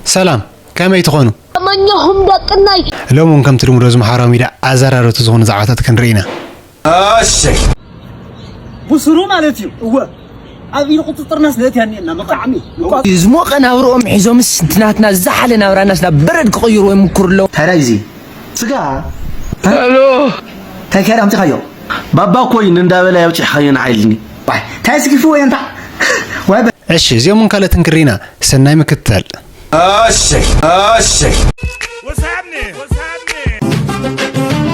ሰላም፣ ከመይ ትኾኑ? ኣመኛኹም ደቅናይ። ሎሚ እውን ከምቲ ልሙድ ኣብዚ ማሕበራዊ ሚድያ ኣዘራረብቲ ዝኾኑ ዛዕባታት ክንርኢ ኢና። እሺ። ብስሩ ማለት እዩ። እወ። ኣብ ኢድ ቁፅፅርና ስለ እትያኒና ብጣዕሚ። ዝሞቐ ናብርኦም ሒዞምስ፣ እቲ ናትና ዝዘሓለ ናብራናስ ናብ በረድ ክቕይርዎ ይምኩሩ ኣለዉ። ታዲያ እዚ ስጋ ሄሎ። እንታይ ከይዳ ኣምፂኻዮ? ባባ ኮይን እንዳበለ ያውፅሕኻዮ ንዓይልኒ። ዋይ፣ እንታይ ስኪፉ ወይ እንታ? ዋይ በ- እሺ፣ እዚኦም ካልኦትን ክሪና ሰናይ ምክትታል። እሺ፣ እሺ። What's happening? What's happening?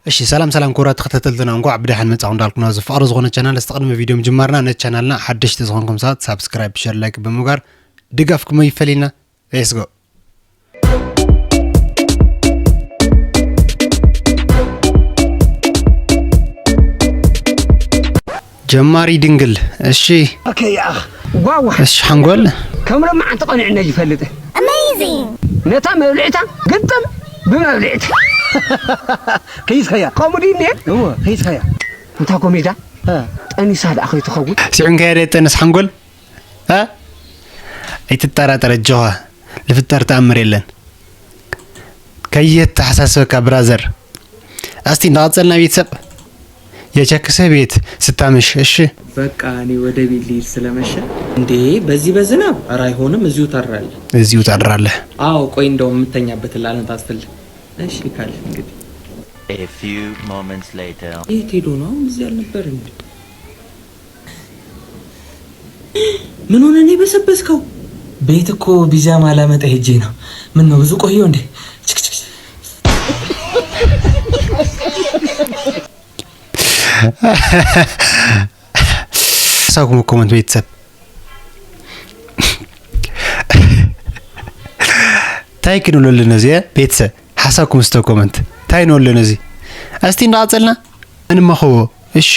እሺ፣ ሰላም ሰላም ክቡራት ተኸታተልትና፣ እንኳዕ ብደሓን መጻኹም እንዳልኩና፣ እዚ ፍቕሪ ዝኾነ ቻናል፣ እስቲ ቅድሚ ቪድዮ ምጅማርና ነቲ ቻናልና ሓደሽቲ ዝኾንኩም ሰባት ሳብስክራይብ፣ ሸር፣ ላይክ ብምግባር ድጋፍኩም ይፈሊና። Let's go። ጀማሪ ድንግል። እሺ። ኦኬ፣ ያኽ። ዋዋ። እሺ፣ ሓንጎል። ከም ሎማዓንቲ ቀኒዕና ይፈልጥ። Amazing። ነታ መብልዕታ ግጥም ብመብልዕታ። ከይስኸያ። ከምኡ ድዩ እኒሄ? እወ፣ ከይስኸያ። እንታ ኮሜዳ? እ። ጠኒሳ ደኣ ከይትኸውን? ስዒንካያ ዶ ጠንስ ሓንጎል? እ? ኣይትጠራጠር ኣጆኻ። ልፍጠር ተኣምር የለን። ከየተሓሳስበካ ብራዘር። እስቲ እንዳቐጸልና ቤተሰብ። የቸክሰ ቤት ስታምሽ፣ እሺ። በቃ እኔ ወደ ቤት ልሂድ ስለመሸ። እንዴ በዚህ በዝናብ? ኧረ አይሆንም፣ እዚሁ ታድራለህ። እዚሁ ታድራለህ። አዎ ቆይ እንደውም የምተኛበትን ላነጣጥፍልህ። እሺ ካልህ እንግዲህ። A few moments later. የት ሄዶ ነው? አሁን እዚህ አልነበር እንዴ? ምን ሆነ ነው የበሰበስከው? ቤት እኮ ቢጃማ ላመጣ ሄጄ ነው። ምን ነው ብዙ ቆየሁ እንዴ? ችክችክ። ሳኩም ኮመንት ቤተሰብ ታይ ክንብለሉ ነዚ ቤተሰብ ሓሳብኩም ስተ ኮመንት ታይ ንወሎ ነዚ እስቲ እንዳቐጸልና እንመኸዎ። እሺ።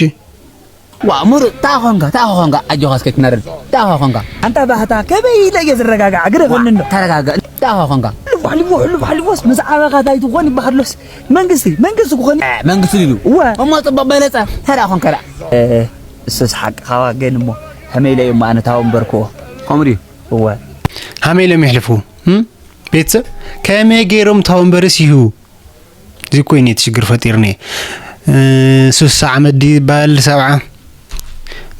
ዋ፣ ሙሩ፣ ታኾንካ፣ ታኾንካ፣ ኣጆኻ እስከ ትነርድ፣ ታኾንካ። ኣንታ ባህታ፣ ከመይ ኢለ እየ ዝረጋጋዕ? ግደፈኒ እንዶ። ተረጋጋ፣ ታኾንካ። ልቦ፣ ልቦ፣ ልቦ፣ ልቦስ፣ ምስ ዓበኻ ታይ ትኾን ይበሃሎስ? መንግስቲ፣ መንግስቲ ክኾን። እ፣ መንግስቲ ኢሉ። እወ። እሞ ጽቡቕ በለጸ። ተራ ኾንከ ደኣ። እ፣ እሱስ ሓቅኻ ዋ፣ ግን እሞ፣ ከመይ ኢለ እየ እሞ ኣነ ታወንበርክዎ? ከምኡ ድዩ? እወ። ከመይ ኢሎም የሕልፉ? እም? ቤተሰብ፣ ከመይ ገይሮም ታወንበርስ ይህቡ? እዚ እኮ እዩ ነቲ ሽግር ፈጢርኒ። እ፣ ሱሳ ዓመት ድዩ ይበሃል ሰብዓ?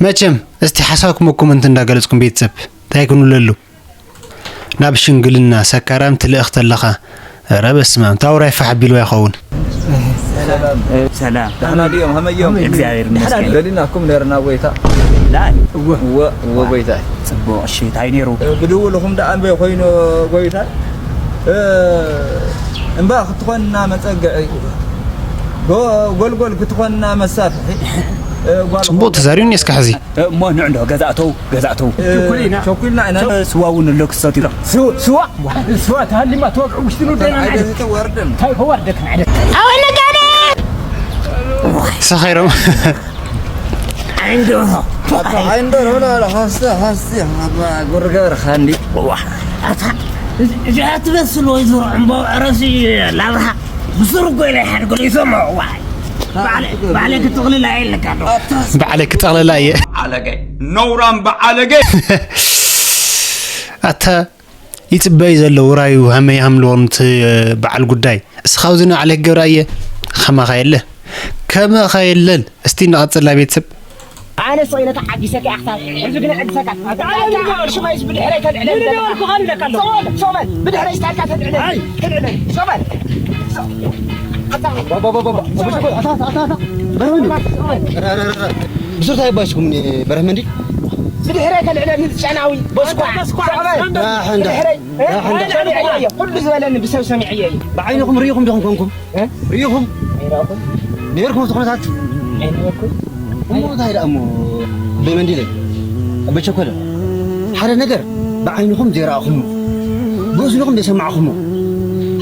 መቸም፣ እስቲ ሓሳብኩም ኮመንት እንዳገለጽኩም ቤተሰብ፣ እንታይ ክንብለሉ? ናብ ሽምግልና ሰካራም ትልእኽ ተለኻ፣ ኧረ በስመ ኣብ፣ ታውራይ ፋሕ ኣቢልዋ ይኸውን። ሰላም። ሰላም። ደህና ድዮም? ከመይ እዮም? እግዚኣብሔር ይመስገን። ደሊናኩም ነርና ጎይታ። ላል። እወ። እወ፣ እወ ጎይታ። ጽቡቕ፣ እሺ፣ እንታይ ነይሩ? ብድውልኹም ደኣ ኣንበይ ኮይኑ ጎይታ። እ፣ እምባ ክትኾንና መጸግዒ፣ ጎ-፣ ጎልጎል ክትኾንና መሳፍሒ፣ እ፣ ጓል ጽቡቕ ተዛሪቡኒ እስከ ሕዚ። እ፣ እሞ ንዕ እንዶ ገዛ እተው፣ ገዛ እተው። እ፣ ቸኩልና ኢና። ቸኩልና ኢና። ስዋ እውን ኣሎ ክሰትዩ። ስዋ፣ ስዋ፣ ስዋ ተሃሊማ ተወግዑ ውሽጢ ንውደና ንዓደ። እንታይ ተዋርደን? እንታይ ተዋርደክን ዓደ? ኣወ ነጋደ! ሰኺሮም። ዓይንዶ። ኣታ ዓይንዶ፣ ሎ፣ ሎ፣ ሎ፣ ሃስተ፣ ሃስተ፣ ኣባ፣ ጉርገር፣ ኻንዲ። ዋ፣ ኣታ፣ እዚ፣ እዚ ኣትመስል ወይ ዞሮ ዕምባባ ዕረሲ ላብርሃ። ብስሩ እኮ ኢለ ሓደ ገለ ይሰምዖ፣ ዋይ። ባዕለ-፣ ባዕለ ክትቕልል ኣየለካ ዶ? ባዕለ ክጠቕልላ እየ። ባዓለገ፣ ነውራም ባዓለገ። ኣታ ይጽበዩ ዘለዉ ራዩ ሃመይ ሃምልዎም እቲ በዓል ጉዳይ። እስኻ ኣብዚ ንባዕለይ ክገብራ እየ። ኸማኻ የለ። ከማኻ የለን። እስቲ ንቐጽል ናይ ቤተሰብ። ኣነ ስቕ ኢለ ተዓጊሰካ እየ ክሳብ ሕዚ ግን ዕግሰካ። ሽማይስ ብድሕረይ ተልዕለኒ ዘለኻ። ሶመል፣ ሶመል፣ ብድሕረይ ስታልካ ተልዕለኒ። ተልዕለኒ። ሶመል። ብስርታ ይባሽኩም በረህ መንዲ። ብድሕረይ ተልዕለኒ ጨናዊ። በስኳዕ። ሶመል። ብድሕረይ። ኩሉ ዝበለኒ ብሰብ ሰሚዐዮ እዩ። ብዓይንኹም ርኢኹም ዲኹም ኮንኩም? እ? ርኢኹም? ኣይረኣኹም። ነይርኩም ኣብቲ ኩነታት? ኣይነበርኩን። እሞ እንታይ ደኣ እሞ? በመንዲለ? በቸኮለ? ሓደ ነገር ብዓይንኹም ዘይረኣኹሞ፣ ብእዝንኹም ዘይሰማዕኹሞ፣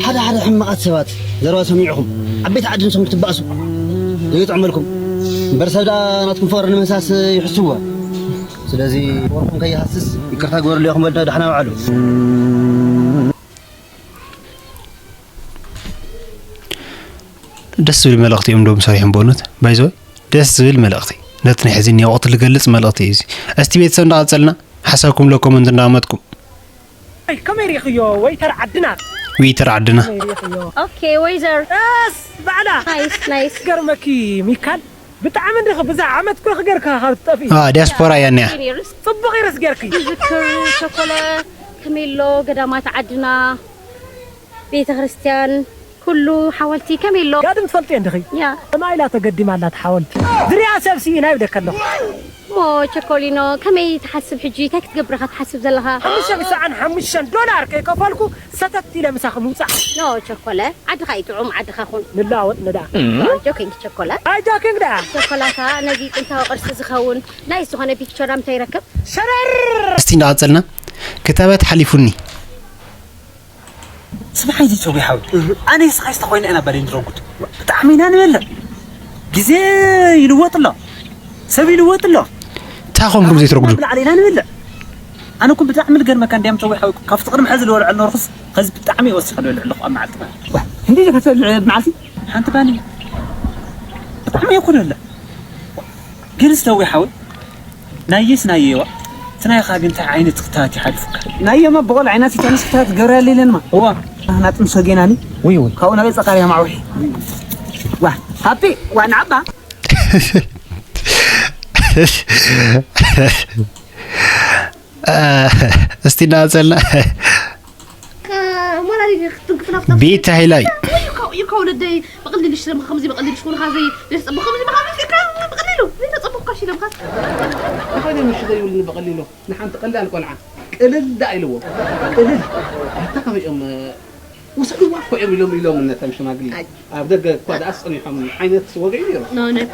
ሓደ ሓደ ሕማቓት ሰባት ዘረባ ሰሚዕኹም፣ ዓበይቲ ዓዲ ንሶም ክትበኣሱ ዘይጥዕመልኩም? እምበር ሰብ ደኣ ናትኩም ፍቕሪ ንምህሳስ ይሕስዎ። ስለዚ ፍቕርኩም ከይሃስስ ይቅርታ ግበርሉ ኢኹም በልዶ፣ ደሕና ውዓሉ። ደስ ዝብል መልእኽቲ እዮም ዶም ሰሪሖም በእውነት። ባይዘወይ ደስ ዝብል መልእኽቲ፣ ነቲ ናይ ሕዚ እኒኦ ወቕቲ ዝገልጽ መልእኽቲ እዩ እዚ። እስቲ ቤተሰብ እንዳቐጸልና ሓሳብኩም ሎ ኮመንት እንዳመጥኩም። ኣይ ከመይ ሪኽዮ ወይተር ዓድና ዊተር ዓድና ከመይ ሪኽዮ ኦኬ ወይዘር ስ ባዕላ ናይስ ናይስ ገርመኪ ሚካል ብጣዕሚ እንዲኺ ብዛ ዓመት ኮ ክገርካ ካብ ትጠፊ ዲያስፖራ እያ እኒኣ። ፅቡቕ ይርስ ገርኪ ዝክር ሸኮለ ከሜሎ ገዳማት ዓድና ቤተ ክርስቲያን ኩሉ ሓወልቲ ከሜሎ ጋድም ትፈልጥዮ እንዲኺ ያ ከማይ ኢላ ተገዲማ ኣላ ሓወልቲ ዝርያ ሰብ ስኢና ይብለካ ኣለኹ ሞ ቸኮሊኖ ከመይ ትሓስብ ሕጂ እንታይ ክትገብር ኢኻ ትሓስብ ዘለኻ ሓሙሽተ ብሰዓን ሓሙሽተን ዶላር ከይከፈልኩ ሰተት ኢለ ምሳኺ ምውፃእ ኖ ቸኮለ ዓድኻ ይጥዑም ዓድኻ ኹን ንለዋወጥ ንዳ ጆኪንግ ቸኮለ ኣይ ጆኪንግ ዳ ቸኮላታ ነዚ ጥንታዊ ቅርሲ ዝኸውን ናይ ዝኾነ ፒክቸር ኣምተ ይረክብ ሸረር እስቲ እንዳቐጸልና ክታበት ሓሊፉኒ ስብሓይ ዝፀጉ ሓው ኣነ ስኻይ ዝተኮይነ ኢና ባዴን ትረጉድ ብጣዕሚ ኢና ንበልዕ ግዜ ይልወጥ ኣሎ ሰብ ይልወጥ ኣሎ እንታይ ኾንኩም ዘይትረጉዱ ብላዕሊ ኢና ንበልዕ ኣነ ኩም ብጣዕሚ ልገርመካ እንዲያም ፀጉ ሓው ካብ ፍቅሪ ምሐዚ ልበልዐ ነበርኩስ ከዚ ብጣዕሚ ይወስኸ ልበልዕ ኣለኹ ኣብ መዓልቲ እንዲ ከተልዕ መዓልቲ ሓንቲ ባኒ ብጣዕሚ ይኮነለ ግን ዝተዊ ሓው ናየስ ናየዋ ትናይኻ ግን እንታይ ዓይነት ክታት ይሓልፉካ ናየማ ብቆል ዓይና ሲታንስ ክታት ገረል የለንማ እዋ ናጥም ሰጌናኒ ወይ ወይ ካብኡ ናበይ ፀቃርያ ማዕውሒ ዋ ሃፒ ዋ ንዓባ እስቲ እናቐፀልና ቤት ሃይላይ እዩ ካብ ወለደይ ብቐሊሉ ሽለምካ ከምዚ ብቐሊሉ ሽኮንካ ዘይ ዘስፀብቕ ከምዚ ብኻ መፂእካ ብቐሊሉ ዘይተፀብቕካ ሽለምካ ተኾይነ ምሽ ዘይብሉኒ ብቐሊሉ ንሓንቲ ቀላል ቆልዓ ቅልል ዳ ኢልዎ ቅልል ኣታ ከመይ እዮም ውሰድዋ እኮ እዮም ኢሎም ኢሎም ነቶም ሽማግሌ ኣብ ደገ እኳ ደኣ ጸኒሖም ዓይነት ወግዒ ነይሩ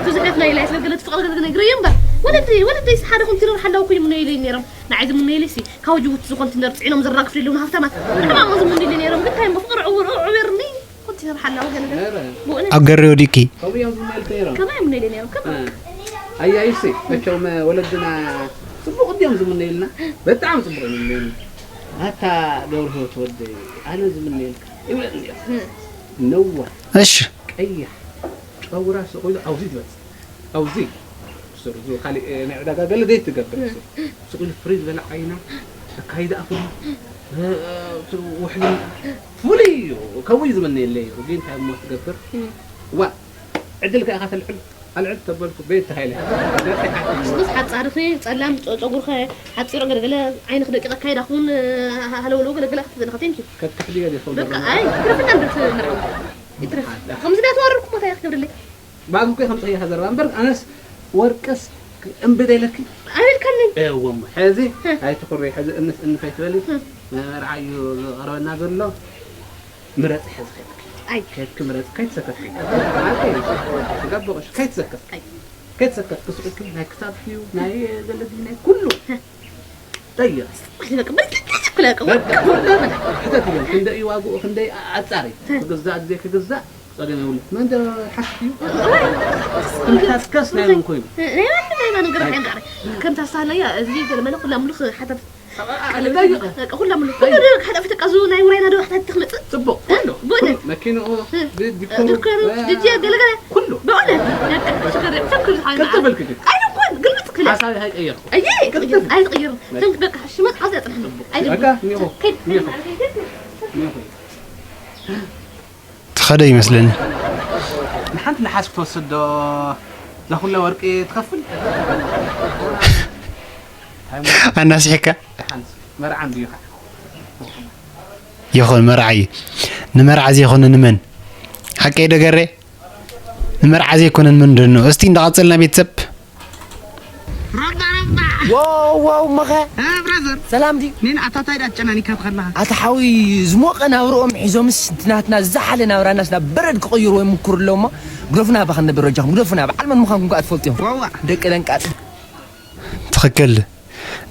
ብዙሕ ናይ ላይ ስለገለ ትፍቕር ገለ ነግረዮ እምበር ወለደይ ወለደይስ ሓደ ኮምፒተር ሓላው ኮይኖም ነይለይ ነይሮም ንዓይ ዝምነይለይሲ ካብ ጅቡቲ ዝኾን ትነር ፅዒኖም ዘራግፉ የለውን ሃብታማት ንሕማም ዝምንይለይ ነይሮም ግን እንታይ እሞ ፍቕሪ ዕውር ዕውርኒ ኮምፒተር ሓላው ገለ ገለ ብእውነት ኣብ ገሬ ወዲቂ ከምኡ እዮም ዝመልኩ ነይሮም ከመይ እዮም ነይለይ ነይሮም ከም ኣያይሲ መቸም ወለድና ፅቡቕ እንዲዮም ዝምነይልና በጣዕሚ ፅቡቕ እዮም ዝምነይልና ኣታ ገብረ ህይወት ወደይ ኣነ ዝምነየልካ ይብለኒ ነይሩ ነዋ እሺ ቀይሕ ጨጉራ ስቕ ኢሉ ኣብዚ ዝበፅእ ኣብዚ ስር እዚ ካሊእ ናይ ዕዳጋ ገለ ዘይትገብር ስቕ ኢሉ ፍርይ ዝበለ ዓይና ኣካይዳ ፍሉይ ውሕሊ ፍሉይ እዩ ከምኡ እዩ ዝምነየለይ እዩ ግን እንታይ እሞ ትገብር ዋ ዕድልካ ኢኻ ተልዕል ኣልዕል ተበልኩ ቤት ተሃይለ ስስ ሓጻርኺ ጸላም ጸጉርኸ ሓጺሮ ገለገለ ዓይንኺ ደቂቐ ካይዳ ኹን ሃለውለው ገለገለ ክትዘንኸ ቴንኪ ከትክሕድዮ ዲኹም በቃ ኣይ ትረፍና እንድት ንርዑ ይትረፍ ከምዚ ዳ ተዋረድኩ ቦታ ኢኺ ክብርለይ ባንኩ ከም ጽሕያ ከዘርባ እምበር ኣነስ ወርቅስ እምብደ ኢለኪ ኣይበልካንን እወ እሞ ሕዚ ኣይትኹሪ ሕዚ እንስ እንፈይትበሊ መርዓ እዩ ዝቐረበና ዘሎ ምረፂ ሕዚ ከድኪ ኣይ ከድኪ ምረፂ ከይትሰከፍኪ ከይትሰከፍኪ ከይትሰከፍኪ ስቁኪ ናይ ክሳድኪ እዩ ናይ ገለዲ ናይ ኩሉ ጠይቕ ሕተት እዮም ክንደይ እዩ ዋግኡ ክንደይ ኣጻሪ ክግዛእ ግዜ ክግዛእ ጸገም የብሉ መን ሓስብ እዩ ክንታስከስ ናይ መን ኮይኑ ከምታ ሳለያ እዚ ገለመለ ኩላ ምሉኽ ሓተት ኩላ ምሉኽ ሓለፊ ተቃዙ ናይ ውራይና ዶ ሓተት ትኽመጽእ ጽቡቕ ኩሉ መኪንኡ ዲኮሩ ድጅ ገለገለ ኩሉ በእውነት ሽገር ተኩል ዝሓና ቅልጥፍ በልክ ግን ኣይኮን ግልብጥ ክለ ሓሳብ ሃይቀየርኩ ኣይቀየር ኣይቀየር በቃ ሽመት ዓዚ ኣጽናሕና ኣይደግሞ በቃ ኒሆ ኒሆ ኒሆ ትኸደ ይመስለኒ ንሓንቲ ለሓስ ክትወስድ ዶ ለኩላ ወርቂ ትኸፍል ኣናስሒካ ሓንስ መርዓ እንድዩ ከዓ ይኹን መርዓ እዩ ንመርዓ ዘይኮነ ንመን ሓቀይ ደገሬ ንመርዓ ዘይኮነ ንመን ደኖ እስቲ እንዳቐፀልና ቤተሰብ ዋው ዋው መኸ ብራዘር ሰላም ድዩ ኔን ኣታታይ ዳ ጨናኒካ ትኸለኻ ኣታ ሓዊ ዝሞቐ ናብርኦም ሒዞምስ እቲ ናትና ዝሓለ ናብራናስ ናብ በረድ ክቕይርዎ ይምኩሩ ኣለዉ እሞ ግደፉና ባኸ ነበር በጃኹም ግደፉና በዓል መን ምዃንኩም ከኣ ትፈልጡ እዮም ዋዋ ደቂ ደንቃጽ ትኽክል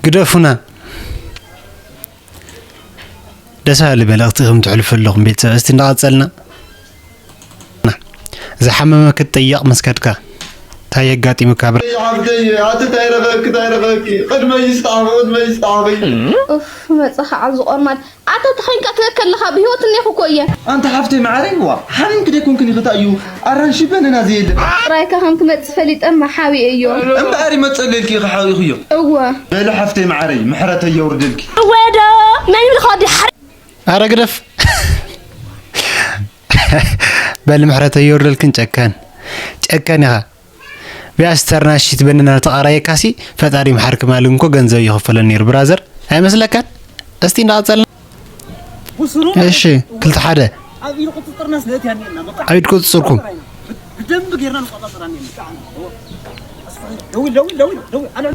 ግደፉና ደስ በሃሊ መልእኽቲ ከም ትሕልፉ ኣለኹም ቤተሰብ እስቲ እንዳቐጸልና ዝሓመመ ክትጥየቕ ምስ ከድካ እንታይ የጋጢሙካ ብራ? ሓፍተይ ኣቲ እንታይ ረኸብኪ እንታይ ረኸብኪ? ቅድመይ ይስጣሕኺ ቅድመይ ይስጣሕኺ። ኡፍ መጻኻ ዓብዚ ቆርማድ ኣታ ተኸይንካ ትህከለኻ ብህይወት እኔኹ እኮ እየ። ኣንቲ ሓፍተይ መዓረይ ዋ ሓሚምኪ ደይኮንክን ኢኺ እንታይ እዩ ኣራንሺ በነና ዘየለ። ጥራይካ ከም ትመጽእ ፈሊጠ እማ ሓቢኤዮ። እምበኣር ይመጸለይ ኢልኪ ኢኺ ሓቢእኽዮ። እወ። በሊ ሓፍተይ መዓረይ ምሕረተይ የውርደልኪ። ወዶ መን ይብልኻ ወዲ ሓር ኣረ ግደፍ። በል ምሕረተይ የውርደልክን ጨካን ጨካን ኢኻ። ቢኣስተርና እሺ ትበንና ተቓራየካሲ ፈጣሪ ምሓርክ ማል እንኮ ገንዘብ ይኸፈለን ነይሩ ብራዘር ኣይመስለካን? እስቲ እንዳቐጸልና እሺ ክልተ ሓደ ኣብ ኢድ ቁጽጽርኩም ደውል ደውል ደውል ደውል አለ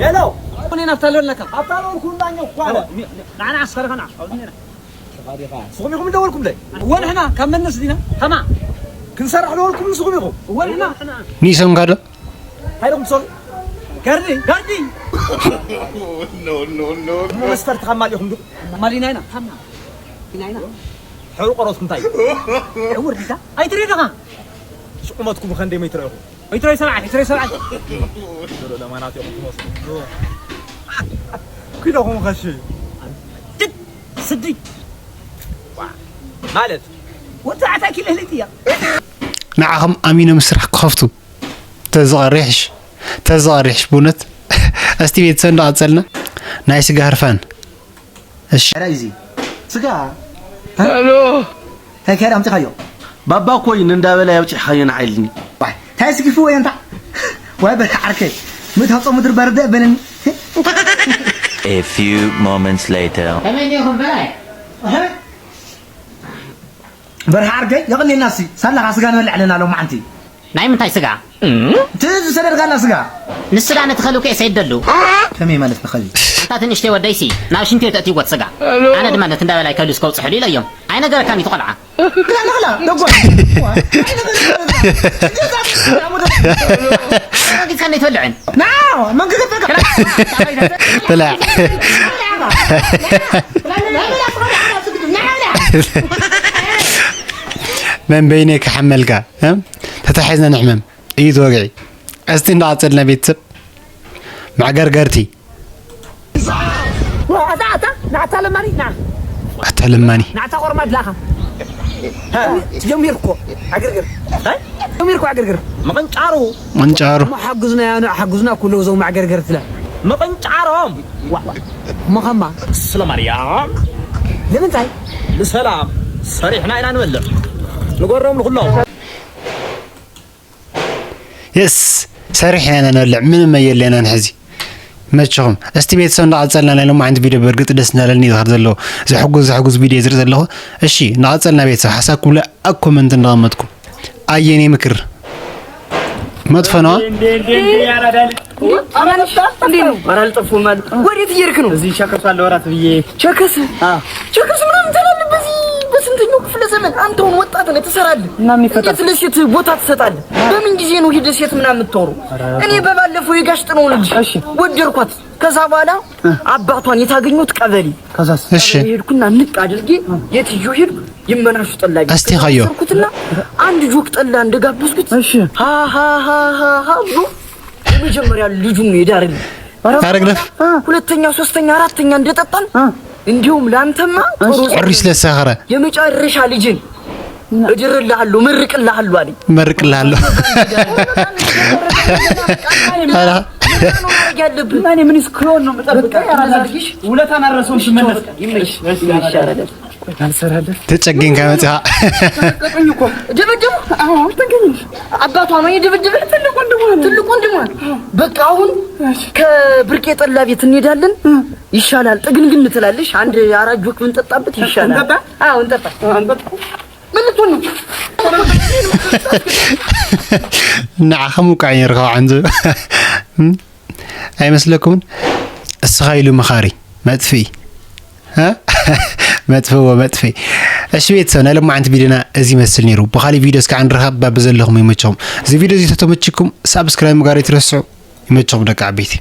ሌላው እኔ ናፍታለሁ ለካ አፍታለሁ ኩላኛው ኳለ ናና አስፈረኸና አውዲና ስኹም ኢኹም ደወልኩም ለይ እወ ንሕና ካብ መነስ ዲና ከማ ክንሰርሕ ደወልኩም ንስኹም ኢኹም እወ ንሕና ንሶም ካዶ እንታይ ኢኹም ትሰሩ ጋርዲ ጋርዲ መስፈርትኻ ማል ኢኹም ዱ ማሊና ኢና ካምና ኢና ኢና ሕብሪ ቆሮትኩም እንታይ እዩ ዕውር ዲታ ኣይትርኢ ዲኻ ሽቁመትኩም ኸንደይ ሜትሮ ኢኹም ሜትሮ ሰብዓይ ሜትሮ ሰብዓይ ለማናት ኢኹም ትመስሉ ኪሎኹም ኸሺ ስዲ ማለት ወተዓታ ኪሎ ህልጥ እያ ንዓኹም ኣሚኖም ስራሕ ክኸፍቱ ተዝቐሪሕሽ ተዝቐሪሕሽ ብእውነት እስቲ ቤተሰብ እንዳቐፀልና ናይ ስጋ ህርፋን እሺ ራይዚ ስጋ እንታይ ከይድ ኣምፅኻዮ ባባ ኮይን እንዳበላ ያውፅሕኻዮ ንዓይልኒ እንታይ ስጊፉ ወይ እንታ ወይ በል ዓርከይ ምታፆ ምድር በርደ በልን A few moments later. ከመይ ዲኹም በላይ በርሃ ዓርከይ የቕኔልና ሲ ሳላኻ ስጋ ንበልዕ ኣለና ሎም ሓንቲ ናይ ምንታይ ስጋ እቲ ዝሰደድካና ስጋ ንስጋ ነቲ ከልኩ እየ ሰይደሉ ከመይ ማለት ንኸዚ እታ ትንሽተይ ወደይሲ ናብ ሽንቲ ቤት እትይወት ስጋ ኣነ ድማ ነቲ እንዳበላይ ከልስ ከውፅሕሉ ኢለዮም ኣይነገረካን እዩ ትቆልዓ ላላላ ደጎ ረጊፅካ እንዴት በልዕን መንግስት ብላዕ መን በይነይ ክሓመልካ ተታሒዝና ንሕመም እዩ ዝወግዒ እስቲ እንዳቐፀልና ቤተሰብ ማዕገርገርቲ ኣታ ኣታ ንዓታ ለማኒ ንዓ ኣታ ለማኒ ንዓታ ቆርማድ ላኻ ጀሚርኮ ዕግርግር ጀሚርኮ ዕግርግር ምቕንጫሩ ምቕንጫሩ ሓጉዝና ያኑ ሓጉዝና ኩሉ ዞም ዕግርግር ትለ ምቕንጫሮም መኸማ ስለ ማርያም ንምንታይ ንሰላም ሰሪሕና ኢና ንበልዕ ንገሮም ንኩሎም የስ ሰሪሕና ኢና ንበልዕ ምንም ኣየለናን ሕዚ መቸኹም እስቲ ቤተሰብ እንዳቐፀልና ናይ ሎማዓንቲ ቪድዮ በርግጥ ደስ እንዳለኒ ዝኸር ዘለዎ ዘሕጉዝ ዘሕጉዝ ቪድዮ ዝርኢ ዘለኹ እሺ እንዳቐፀልና ቤተሰብ ሓሳብ ክብለ ኣብ ኮመንት እንዳቐመጥኩም ኣየኔ ምክር መጥፎ ነዋ ወዴት እየሄድክ ነው? እዚህ ሸከሱ አለ ወራት ብዬ ቸከስ ቸከስ ምናምን ትላለህ በዚህ በስንተኛው ክፍለ ዘመን አንተ አሁን ወጣት ነህ ትሰራለህ። እና ምን ይፈጠር? እንዴት ለሴት ቦታ ትሰጣለህ? በምን ጊዜ ነው ሄደህ ሴት ምናምን የምታወራው? እኔ በባለፈው የጋሽ ጥነውን ልጅ እሺ። ወደድኳት። ከዛ በኋላ አባቷን የት አገኘሁት ቀበሌ ከዛስ እሺ ሄድኩና ንቅ አድርጌ የት ይዤው ሄድኩ ይመናሹ ጠላ ቤት እስቲ ኸዮ። ሰርኩትና አንድ ጆክ ጠላ እንደጋበዝኩት እሺ ሃ ሃ ሃ ሃ ሃ ብሎ የመጀመሪያ ልጁን ነው የዳረልኝ። ታረግደፍ ሁለተኛ ሶስተኛ አራተኛ እንደጠጣን እንዲሁም ለአንተማ ጥሩ ቁሪ ስለሰኸረ የመጨረሻ ልጅን እድርልሃለሁ መርቅልሃለሁ አለኝ። መርቅልሃለሁ ኧረ ማድረግ ያለብን እና እኔ ምን እስክሎን ነው የምጠብቀው? ያራዛልሽ ውለታን አረሰውን ስመለስ ይመሽ ይሻላል። ተጨገንካ መጽሃ ቀጡኝ እኮ ደበደቡ አዎ ተገኝ አባቷ ነው የደበደበ ትልቅ ወንድሙ ነው። ትልቅ ወንድሟ። በቃ አሁን ከብርቄ ጠላ ቤት እንሄዳለን። ይሻላል ጥግንግን ትላለሽ። አንድ አራት ጆክ ብንጠጣበት ይሻላል። እንጠጣ? አዎ እንጠጣ። አንበጣ ምን ልትሆን ነው? ንዓኸም ውቃዕ ነርካ ዓንዚ ኣይመስለኩምን? እስኻ ኢሉ መኻሪ መጥፍኢ እ? መጥፍእዎ መጥፍኢ። እሺ ቤተሰብ ናይ ሎማዓንቲ ቪድዮና እዚ ይመስል ነይሩ። ብኻሊእ ቪድዮ እስካዕ ንራኸብ። ባብ ዘለኹም ይመቸኹም። እዚ ቪድዮ እዚ ተተመችኩም ሳብስክራይብ ምግባር ኣይትረስዑ። ይመቸኹም ደቂ ዓበይቲ።